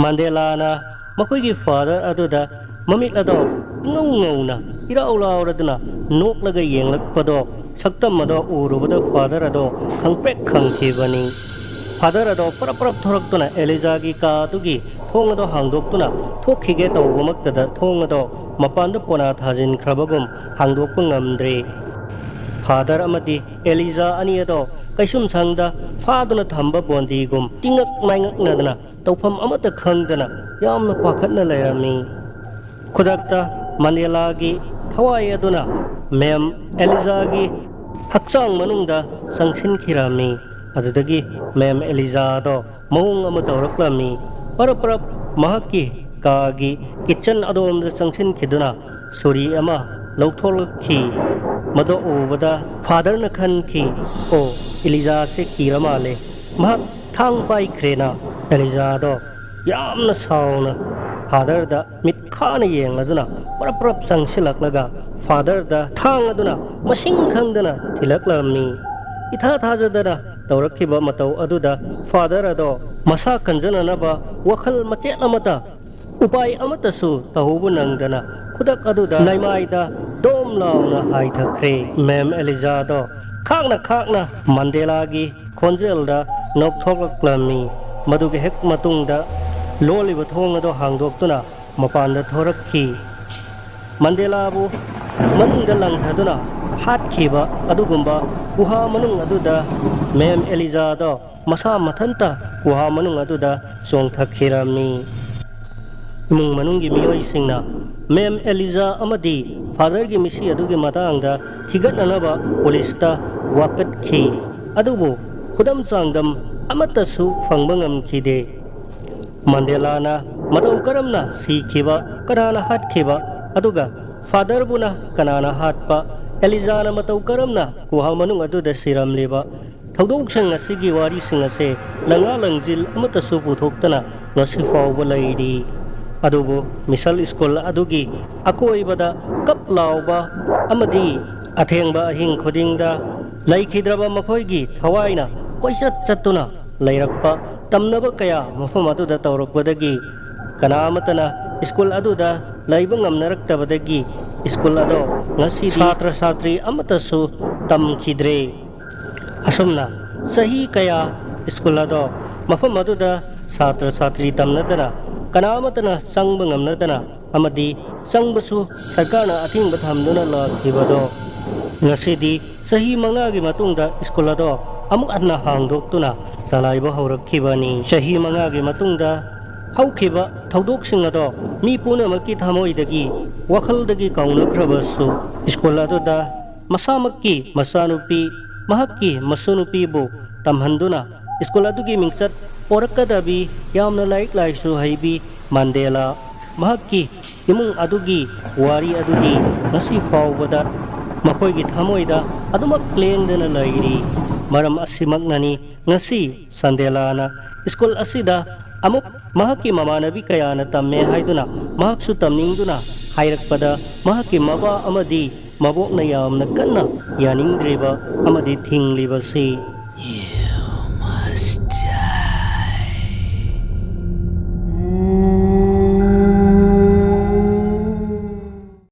ꯃꯟꯗꯦꯂꯥꯅ ꯃꯈꯣꯏꯒꯤ ꯐꯥꯗꯔ ꯑꯗꯨꯗ ꯃꯃꯤꯠ ꯑꯗꯣ ꯏꯉꯧ ꯉꯧꯅ ꯏꯔꯥꯎ ꯂꯥꯎꯔꯗꯨꯅ ꯅꯣꯛꯂꯒ ꯌꯦꯡꯂꯛꯄꯗꯣ, ꯁꯛꯇꯝ ꯑꯗꯣ ꯎꯔꯨꯕꯗ ꯐꯥꯗꯔ ꯑꯗꯣ ꯈꯪꯄ꯭ꯔꯦꯛ ꯈꯪꯈꯤꯕꯅꯤ꯫ ꯐꯥꯗꯔ ꯑꯗꯣ ꯄꯔꯞ ꯄꯔꯞ ꯊꯣꯔꯛꯇꯨꯅ ꯑꯦꯂꯤꯖꯥꯒꯤ ꯀꯥ ꯑꯗꯨꯒꯤ ꯊꯣꯡ ꯑꯗꯣ ꯍꯥꯡꯗꯣꯛꯇꯨꯅ ꯊꯣꯛꯈꯤꯒꯦ ꯇꯧꯕꯃꯛꯇꯗ ꯊꯣꯡ ꯑꯗꯣ ꯃꯄꯥꯟꯗ ꯄꯣꯅꯥ ꯊꯥꯖꯤꯟꯈ꯭ꯔꯕꯒꯨꯝ ꯍꯥꯡꯗꯣꯛꯄ ꯉꯝꯗ꯭ꯔꯦ꯫ ꯐꯥꯗꯔ ꯑꯃꯗꯤ ꯑꯦꯂꯤꯖꯥ ꯑꯅꯤ ꯑꯗꯣ ꯀꯩꯁꯨꯝꯁꯪꯗ ꯐꯥꯗꯨꯅ ꯊꯝꯕ ꯕꯣꯟꯗꯤꯒꯨꯝ ꯇꯤꯡꯉꯛ ꯃꯥꯏꯉꯛꯅꯗꯅ ꯇꯧꯐꯝ ꯑꯃꯠꯇ ꯈꯪꯗꯅ ꯌꯥꯝꯅ ꯄꯥꯈꯠꯅ ꯂꯩꯔꯝꯃꯤ꯫ ꯈꯨꯗꯛꯇ ꯃꯟꯗꯦꯂꯥꯒꯤ ꯊꯋꯥꯏ ꯑꯗꯨꯅ ꯃꯦꯝ ꯑꯦꯂꯤꯖꯥꯒꯤ ꯍꯛꯆꯥꯡ ꯃꯅꯨꯡꯗ ꯆꯪꯁꯤꯟꯈꯤꯔꯝꯃꯤ꯫ ꯑꯗꯨꯗꯒꯤ ꯃꯦꯝ ꯑꯦꯂꯤꯖꯥꯗꯣ ꯃꯑꯣꯡ ꯑꯃ ꯇꯧꯔꯛꯂꯝꯃꯤ꯫ ꯄꯔꯞ ꯄꯔꯞ ꯃꯍꯥꯛꯀꯤ ꯀꯥꯒꯤ ꯀꯤꯠꯆꯟ ꯑꯗꯣꯝꯗ ꯆꯪꯁꯤꯟꯈꯤꯗꯨꯅ ꯁꯨꯔꯤ ꯑꯃ ꯂꯧꯊꯣꯛꯂꯛꯈꯤ꯫ ꯃꯗꯨ ꯎꯕꯗ ꯐꯥꯗꯔꯅ ꯈꯟꯈꯤ, "ꯑꯣ, ꯏꯂꯤꯖꯥꯁꯦ ꯀꯤꯔ ꯃꯥꯜꯂꯦ, ꯃꯍꯥꯛ ꯊꯥꯡ ꯄꯥꯏꯈ꯭ꯔꯦꯅ"꯫ ꯑꯦꯂꯤꯖꯥꯗꯣ ꯌꯥꯝꯅ ꯁꯥꯎꯅ ꯐꯥꯗꯔꯗ ꯃꯤꯠ ꯈꯥꯅ ꯌꯦꯡꯂꯗꯨꯅ ꯄꯔꯞ ꯄꯔꯞ ꯆꯪꯁꯤꯜꯂꯛꯂꯒ ꯐꯥꯗꯔꯗ ꯊꯥꯡ ꯑꯗꯨꯅ ꯃꯁꯤꯡ ꯈꯪꯗꯅ ꯊꯤꯜꯂꯛꯂꯝꯃꯤ꯫ ꯏꯊꯥ ꯊꯥꯖꯗꯅ ꯇꯧꯔꯛꯈꯤꯕ ꯃꯇꯧ ꯑꯗꯨꯗ ꯐꯥꯗꯔ ꯑꯗꯣ ꯃꯁꯥ ꯀꯟꯖꯅꯅꯕ ꯋꯥꯈꯜ ꯃꯆꯦꯠ ꯑꯃꯠꯇ, ꯎꯄꯥꯏ ꯑꯃꯠꯇꯁꯨ ꯇꯧꯍꯧꯕ ꯅꯪꯗꯅ ꯈꯨꯗꯛ ꯑꯗꯨꯗ ꯂꯩꯃꯥꯏꯗ ꯗꯣꯝ ꯂꯥꯎꯅ ꯍꯥꯏꯊꯈ꯭ꯔꯦ꯫ ꯃꯦꯝ ꯑꯦꯂꯤꯖꯥꯗꯣ ꯈꯥꯛꯅ ꯈꯥꯛꯅ ꯃꯟꯗꯦꯂꯥꯒꯤ ꯈꯣꯟꯖꯦꯜꯗ ꯅꯣꯛꯊꯣꯛꯂꯛꯂꯝꯃꯤ꯫ ꯃꯗꯨꯒꯤ ꯍꯦꯛ ꯃꯇꯨꯡꯗ ꯂꯣꯜꯂꯤꯕ ꯊꯣꯡ ꯑꯗꯨ ꯍꯥꯡꯗꯣꯛꯇꯨꯅ ꯃꯄꯥꯟꯗ ꯊꯣꯔꯛꯈꯤ꯫ ꯃꯟꯗꯦꯂꯥꯕꯨ ꯃꯅꯨꯡꯗ ꯂꯪꯊꯗꯨꯅ ꯍꯥꯠꯈꯤꯕ ꯑꯗꯨꯒꯨꯝꯕ ꯒꯨꯍꯥ ꯃꯅꯨꯡ ꯑꯗꯨꯗ ꯃꯦꯝ ꯑꯦꯂꯤꯖꯥꯗꯣ ꯃꯁꯥ ꯃꯊꯟꯇ ꯒꯨꯍꯥ ꯃꯅꯨꯡ ꯑꯗꯨꯗ ꯆꯣꯡꯊꯈꯤꯔꯝꯃꯤ꯫ ꯏꯃꯨꯡ ꯃꯅꯨꯡꯒꯤ ꯃꯤꯑꯣꯏꯁꯤꯡꯅ ꯃꯦꯝ ꯑꯦꯂꯤꯖꯥ ꯑꯃꯗꯤ ꯐꯥꯗꯔꯒꯤ ꯃꯤꯁꯤ ꯑꯗꯨꯒꯤ ꯃꯇꯥꯡꯗ ꯊꯤꯒꯠꯅꯅꯕ ꯄꯨꯂꯤꯁꯇ ꯋꯥꯀꯠꯈꯤ꯫ ꯑꯗꯨꯕꯨ ꯈꯨꯗꯝ ꯆꯥꯡꯗꯝ ꯑꯃꯠꯇꯁꯨ ꯐꯪꯕ ꯉꯝꯈꯤꯗꯦ꯫ ꯃꯟꯗꯦꯂꯥꯅ ꯃꯇꯧ ꯀꯔꯝꯅ ꯁꯤꯈꯤꯕ, ꯀꯅꯥꯅ ꯍꯥꯠꯈꯤꯕ, ꯑꯗꯨꯒ ꯐꯥꯗꯔꯕꯨꯅ ꯀꯅꯥꯅ ꯍꯥꯠꯄ, ꯑꯦꯂꯤꯖꯥꯅ ꯃꯇꯧ ꯀꯔꯝꯅ ꯒꯨꯍꯥ ꯃꯅꯨꯡ ꯑꯗꯨꯗ ꯁꯤꯔꯝꯂꯤꯕ, ꯊꯧꯗꯣꯛꯁꯤꯡ ꯑꯁꯤꯒꯤ ꯋꯥꯔꯤꯁꯤꯡ ꯑꯁꯦ ꯂꯪꯂꯥ ꯂꯪꯖꯤꯜ ꯑꯃꯠꯇꯁꯨ ꯄꯨꯊꯣꯛꯇꯅ ꯉꯁꯤ ꯐꯥꯎꯕ ꯂꯩꯔꯤ꯫ ꯑꯗꯨꯕꯨ ꯃꯤꯁꯜ ꯁ꯭ꯀꯨꯜ ꯑꯗꯨꯒꯤ ꯑꯀꯣꯏꯕꯗ ꯀꯞ ꯂꯥꯎꯕ ꯑꯃꯗꯤ ꯑꯊꯦꯡꯕ ꯑꯍꯤꯡ ꯈꯨꯗꯤꯡꯗ ꯂꯩꯈꯤꯗ꯭ꯔꯕ ꯃꯈꯣꯏꯒꯤ ꯊꯋꯥꯏꯅ ꯀꯣꯏꯆꯠ ꯆꯠꯇꯨꯅ ꯂꯩꯔꯛꯄ ꯇꯝꯅꯕ ꯀꯌꯥ ꯃꯐꯝ ꯑꯗꯨꯗ ꯇꯧꯔꯛꯄꯗꯒꯤ ꯀꯅꯥ ꯑꯃꯠꯇꯅ ꯁ꯭ꯀꯨꯜ ꯑꯗꯨꯗ ꯂꯩꯕ ꯉꯝꯅꯔꯛꯇꯕꯗꯒꯤ ꯁ꯭ꯀꯨꯜ ꯑꯗꯣ ꯉꯁꯤꯗꯤ ꯁꯥꯇ꯭ꯔ ꯁꯥꯇ꯭ꯔꯤ ꯑꯃꯠꯇꯁꯨ ꯇꯝꯈꯤꯗ꯭ꯔꯦ꯫ ꯑꯁꯨꯝꯅ ꯆꯍꯤ ꯀꯌꯥ ꯁ꯭ꯀꯨꯜ ꯑꯗꯣ ꯃꯐꯝ ꯑꯗꯨꯗ ꯁꯥꯇ꯭ꯔ ꯁꯥꯇ꯭ꯔꯤ ꯇꯝꯅꯗꯅ ꯀꯅꯥ ꯑꯃꯠꯇꯅ ꯆꯪꯕ ꯉꯝꯅꯗꯅ ꯑꯃꯗꯤ ꯆꯪꯕꯁꯨ ꯁꯔꯀꯥꯔꯅ ꯑꯊꯤꯡꯕ ꯊꯝꯗꯨꯅ ꯂꯥꯛꯈꯤꯕꯗꯣ ꯉꯁꯤꯗꯤ ꯆꯍꯤ ꯃꯉꯥꯒꯤ ꯃꯇꯨꯡꯗ ꯁ꯭ꯀꯨꯜ ꯑꯗꯣ ꯑꯃꯨꯛ ꯍꯟꯅ ꯍꯥꯡꯗꯣꯛꯇꯨꯅ ꯆꯂꯥꯏꯕ ꯍꯧꯔꯛꯈꯤꯕꯅꯤ꯫ ꯆꯍꯤ ꯃꯉꯥꯒꯤ ꯃꯇꯨꯡꯗ ꯍꯧꯈꯤꯕ ꯊꯧꯗꯣꯛꯁꯤꯡ ꯑꯗꯣ ꯃꯤ ꯄꯨꯝꯅꯃꯛꯀꯤ ꯊꯃꯣꯏꯗꯒꯤ, ꯋꯥꯈꯜꯗꯒꯤ ꯀꯥꯎꯅꯈ꯭ꯔꯕꯁꯨ, ꯁ꯭ꯀꯨꯜ ꯑꯗꯨꯗ ꯃꯁꯥꯃꯛꯀꯤ ꯃꯆꯥꯅꯨꯄꯤ, ꯃꯍꯥꯛꯀꯤ ꯃꯁꯨꯅꯨꯄꯤꯕꯨ ꯇꯝꯍꯟꯗꯨꯅ ꯁ꯭ꯀꯨꯜ ꯑꯗꯨꯒꯤ ꯃꯤꯡꯆꯠ ꯄꯣꯔꯛꯀꯗꯕꯤ, ꯌꯥꯝꯅ ꯂꯥꯏꯔꯤꯛ ꯂꯥꯏꯁꯨ ꯍꯩꯕꯤ ꯃꯟꯗꯦꯂꯥ, ꯃꯍꯥꯛꯀꯤ ꯏꯃꯨꯡ ꯑꯗꯨꯒꯤ ꯋꯥꯔꯤ ꯑꯗꯨꯗꯤ ꯉꯁꯤ ꯐꯥꯎꯕꯗ ꯃꯈꯣꯏꯒꯤ ꯊꯃꯣꯏꯗ ꯑꯗꯨꯃꯛ ꯂꯦꯡꯗꯅ ꯂꯩꯔꯤ꯫ ꯃꯔꯝ ꯑꯁꯤꯃꯛꯅꯅꯤ ꯉꯁꯤ ꯁꯟꯗꯦꯂꯥꯅ ꯁ꯭ꯀꯨꯜ ꯑꯁꯤꯗ ꯑꯃꯨꯛ ꯃꯍꯥꯛꯀꯤ ꯃꯃꯥꯟꯅꯕꯤ ꯀꯌꯥꯅ ꯇꯝꯃꯦ ꯍꯥꯏꯗꯨꯅ ꯃꯍꯥꯛꯁꯨ ꯇꯝꯅꯤꯡꯗꯨꯅ ꯍꯥꯏꯔꯛꯄꯗ, ꯃꯍꯥꯛꯀꯤ ꯃꯄꯥ ꯑꯃꯗꯤ ꯃꯕꯣꯛꯅ ꯌꯥꯝꯅ ꯀꯟꯅ ꯌꯥꯅꯤꯡꯗ꯭ꯔꯤꯕ ꯑꯃꯗꯤ ꯊꯤꯡꯂꯤꯕꯁꯤ꯫